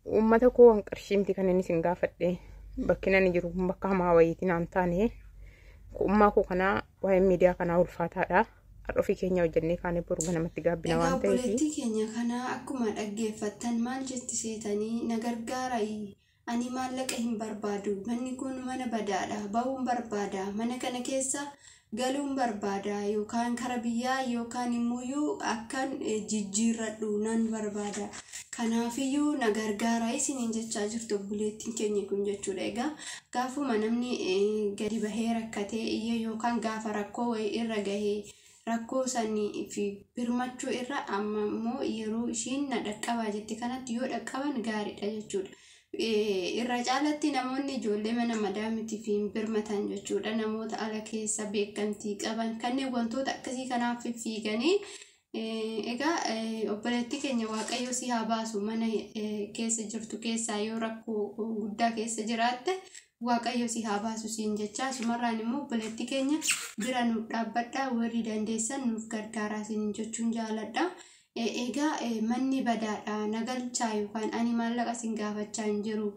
Uummata koo waan qarshii miti kan inni isin gaafadhe. Bakki ani jiru kun bakka hamaa wayiitiin naan taane. Ummaa koo kanaa waa'ee miidiyaa kanaa ulfaataadha. Har'a ofii keenya hojjennee kaanee boru ganamatti gaabbina Egaa waan ta'eef. Obboleettii keenya kana akkuma dhaggeeffattan maal jetti seetanii? Na gargaarai, ani maallaqa hin barbaadu, manni kun mana badaadha, ba'uun barbaada, mana kana keessa galuun barbaada, yookaan kara biyyaa yookaan immoo akkan jijjiirradhu nan barbaada, kanaafiyyuu na gargaaraa isiniin jechaa jirtu obboleettiin keenya kun jechuudha. Egaa gaafuma namni gadi bahee rakkatee iyyee yookaan gaafa rakkoo wayii irra gahee rakkoo sanii fi birmachuu irra, amma immoo yeroo ishiin na dhaqqabaa jette kanatti yoo dhaqqaban gaariidha jechuudha. Irra caalatti namoonni ijoollee mana madaamitiif hin birmatan jechuudha. Namoota ala keessa beekamtii qaban kanneen wantoota akkasii kanaaf fiiganii. Egaa obboleettii keenya, Waaqayyo si haa baasu mana keessa jirtu keessaa. Yoo rakkoo guddaa keessa jiraatte, Waaqayyo si haa baasu siin jecha. Asumarraan immoo obboleettii keenya bira nuuf dhaabbadhaa, warri dandeessan nuuf gargaaraa siin jechuun jaaladha. Egaa manni badaadha, na galchaa yookaan ani maallaqa sin gaafachaa hin jiru.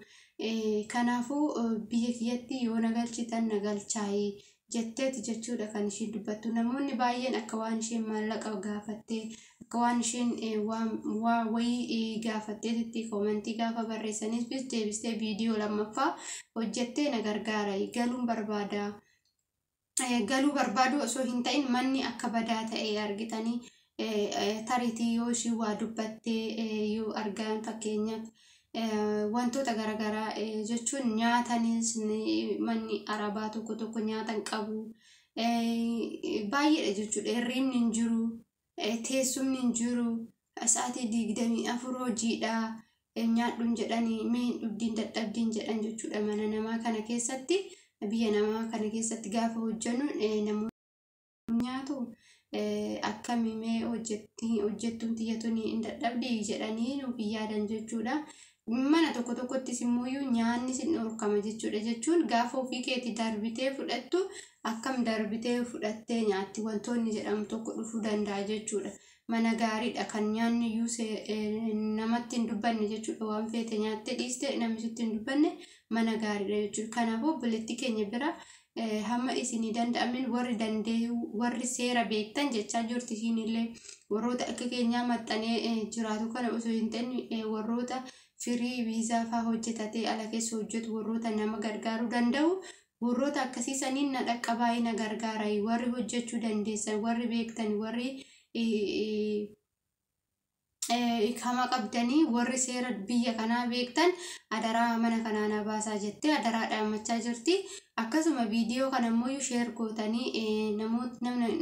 Kanaafuu biyya kiyyatti yoo na galchitan na galchaayii jetteeti jechuudha kan ishiin dubbattu. Namoonni baay'een akka waan isheen maallaqa gaafattee, akka waan isheen waa wayii gaafatteetitti koomentii gaafa barreessanis deebistee viidiyoo lammaffaa hojjettee na gargaara, galuun barbaada. Galuu barbaadu osoo hin ta'in manni akka badaa ta'e argitanii, tariitii yoo ishii waa dubbattee yoo argan, fakkeenyaaf wantoota garaagaraa jechuun nyaatanis manni arabaa tokko tokko nyaatan qabu baay'eedha jechuudha. Hirribni hin jiru, teessumni hin jiru, sa'aatii 24 hojiidha. Nyaadhuun jedhanii, mee hin dhugdiin, dadhabdiin jedhan jechuudha. Mana namaa kana keessatti, biyya namaa kana keessatti gaafa hojjennu namoonni nyaatu akkami, mee hojjettuun tiyyatuun hin dadhabdi jedhanii nuuf hin yaadan jechuudha. Mana tokko tokkottis immoo nyaanni sin dhorkama jechuudha. Jechuun gaafa ofii keetii darbitee fudhattu, akkam darbitee fudhattee nyaatti wantoonni jedhamu tokko dhufuu danda'a jechuudha. Mana gaariidha kan nyaanni iyyuu namatti hin dubbanne jechuudha. Waan feete nyaattee dhiiste namni sitti hin dubbanne mana gaariidha jechuudha. Kanaafuu obboleettii keenya bira hamma isinii danda'amin warri danda'u, warri seera beektan jechaa jirti ishiin illee, warroota akka keenyaa maxxanee jiraatu kana osoo hin ta'in, warroota firii viizaa fa'aa hojjetatee ala keessa hojjetu, warroota nama gargaaruu danda'u, warroota akkasii saniin na dhaqqabaa, na gargaara, warri hojjechuu dandeessan, warri beektan, warri kama qabdanii, warri seera biyya kanaa beektan, adaraa mana kanaa na baasaa jettee adaraa dhaammachaa jirti. Akkasuma viidiyoo kana immoo share gootanii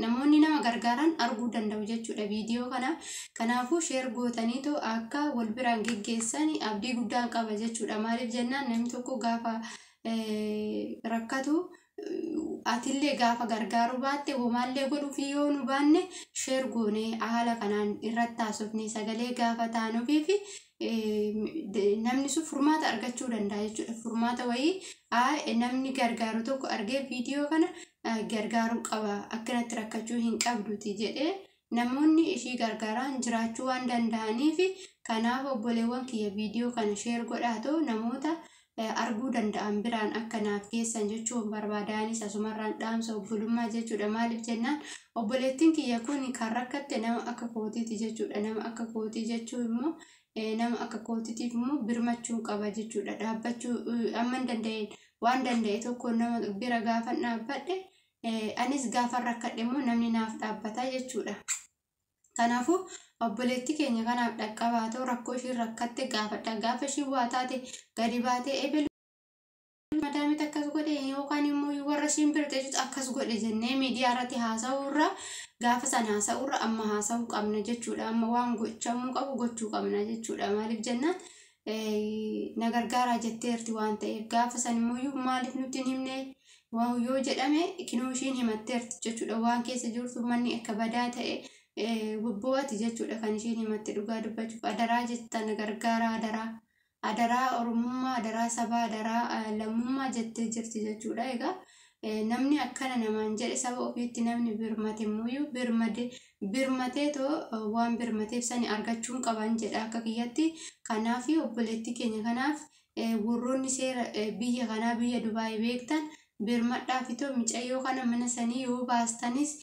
namoonni nama gargaaran arguu danda'u jechuudha viidiyoo kana. Kanaafuu share gootaniitu akka wal biraan geggeessan abdii guddaan qaba jechuudha. Maaliif jennaan, namni tokko gaafa rakkatu atillee gaafa gargaaruu baatte, homaallee godhuufi yoo nu baanne, share goonee haala kanaan irratti haasofne sagalee gaafa taanuufi fi namni sun furmaata argachuu danda'a jechuudha. Furmaata wayii namni gargaaru tokko argee viidiyoo kana gargaaruu qaba, akkanatti rakkachuu hin qabduti jedhee namoonni ishii gargaaran jiraachuu waan danda'aniif, kanaaf obboleewwan kiyya, viidiyoo kana share godhaatoo namoota arguu danda'an biraan akka naaf geessan jechuun barbaadaanis asumarraan dhaamsa obbolummaa jechuudha. Maaliif jennaan, obboleettiin kiyya kun kan rakkatte nama akka kootiiti jechuudha. Nama akka kootii jechuun immoo nama akka kootiitiif immoo birmachuu qaba jechuudha. Dhaabbachuu amma hin danda'een, waan danda'e tokko nama bira gaafa dhaabbadhe, anis gaafa rakkadhe immoo namni naaf dhaabbata jechuudha. Kanaafuu obboleettii keenya kanaaf dhaqqabaa ta'u, rakkoo ishiin rakkatte gaafadha. Gaafa ishiin waa taate gadi baatee ebelu madaamit akkas godhe yookaan immoo warra ishiin bira jirtu akkas godhe jennee miidiyaa irratti haasa'uurra, gaafa sana haasa'uurra amma haasa'uu qabna jechuudha. Amma waan gochamuu qabu gochuu qabna jechuudha. Maaliif jennaan, na gargaaraa jetteerti waan ta'eef, gaafa san immoo maaliif nutti hin himne yoo jedhame, kinoo ishiin himatteerti jechuudha. Waan keessa jirtu, manni akka badaa ta'e bobbo'ati jechuudha kan ishiin himatte. Dhugaa dubbachuuf adaraa jettan gargaaraa, adaraa, adaraa oromummaa, adaraa sabaa, adaraa lammummaa jettee jirti jechuudha. Egaa Namni akkana namaan jedhe saba ofiitti namni birmate immoo birmatee too waan birmateef sani argachuun qaban jedha akka kiyyatti. Kanaaf obboleettii keenya kanaaf warroonni seera biyya kanaa biyya Dubaay beektan birmadhaaf itoo mucayyoo kana mana sanii yoo baastanis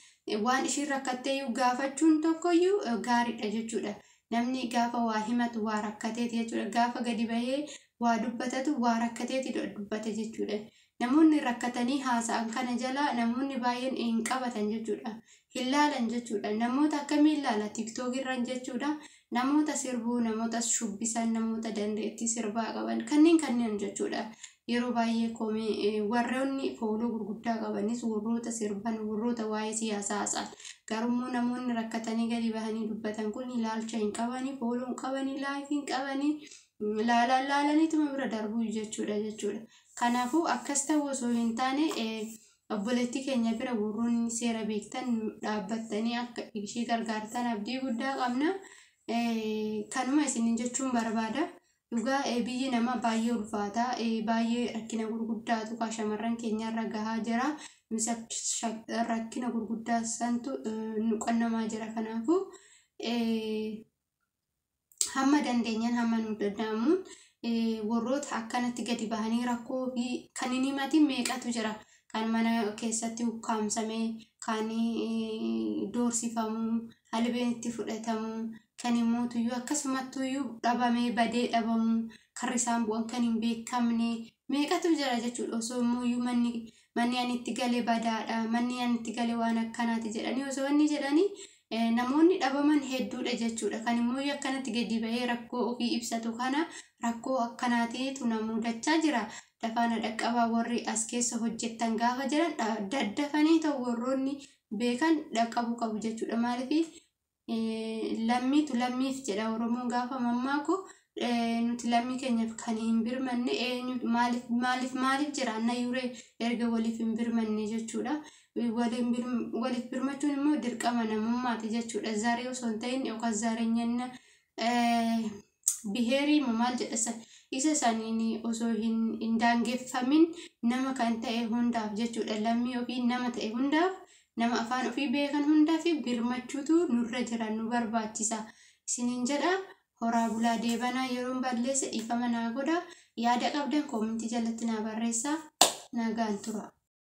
waan ishiin rakkattee gaafachuun tokkoyyuu gaariidha jechuudha. Namni gaafa waa himatu waa rakkateeti jechuudha. Gaafa gadi bahee waa dubbatatu waa rakkateeti dubbata jechuudha. Namoonni rakkatanii haasa'an kana jalaa namoonni baay'een hin qabatan jechuudha. Hin laalan jechuudha. Namoota akkamiin ilaala? Tiktook irraan jechuudha. Namoota sirbuu, namoota shubbisan, namoota dandeettii sirbaa qaban kanneen jechuudha. Yeroo baay'ee komee warroonni fooloo gurguddaa qabanis warroota sirban, warroota waa'ee siyaasaa haasa'an. Garuu namoonni rakkatanii gadi bahanii dubbatan kun ilaalcha hin qabanii, fooloo hin qabanii, laayifii hin qabanii, laalaniituma bira darbuu jechuudha. Kanaafuu akkas ta'uu osoo hin taane obboleettii keenya bira warroonni seera beektan dhaabbattanii akka ishee gargaartan abdii guddaa qabna. Kanuma isiniin jechuun barbaada. Dhugaa biyyi namaa baay'ee ulfaataa, baay'ee rakkina gurguddaatu shamarran keenyarra gahaa jira. Rakkina gurguddaa santu nu qunnamaa jira. Kanaafuu hamma dandeenyaan hamma nu danda'amuun warroota akkanatti gadi bahanii rakkoo fi kan hin himatin meeqatu jira. Kan mana keessatti ukkaamsamee, kan doorsifamu, albeen itti fudhatamu, kan immoo tuyyuu akkasumattuyyuu dhabamee badee dhabamu, karri isaan bu'an kan hin beekamne meeqatu jira jechuudha. Osoo immoo manni ani itti gale badaadha, manni ani itti gale waan akkanaati jedhanii osoo wanni jedhanii namoonni dhabaman hedduudha jechuudha. Kan immoo akkanatti gadi bahee rakkoo ofii ibsatu kana rakkoo akkanaatiitu na mudachaa jira. Dafaana dhaqqabaa warri as keessa hojjettan gaafa jiran daddafanii ta'u warroonni beekan dhaqqabuu qabu jechuudha. Maaliif lammiitu lammiif jedha Oromoon gaafa mammaaku, nuti lammii keenyaaf kan hin birmanne eenyu maaliif maaliif maaliif jiraanna yuree erga waliif hin birmanne jechuudha. Waliif birmachuun immoo dirqama namummaati jechuudha. Zaree osoo hin ta'in yookaan zareenyanna biheerii maal jedha isa saniin osoo hin daangeffamin nama kan ta'e hundaaf jechuudha. Lammii ofii nama ta'e hundaaf, nama afaan ofii beekan hundaaf birmachuutu nurra jira, nu barbaachisa isiniin jedha. Horaa bulaa deebanaa, yeroon balleesse dhiifama naa godha. Yaada qabdan koomintii jalatti naa barreessaa. Nagaan tura.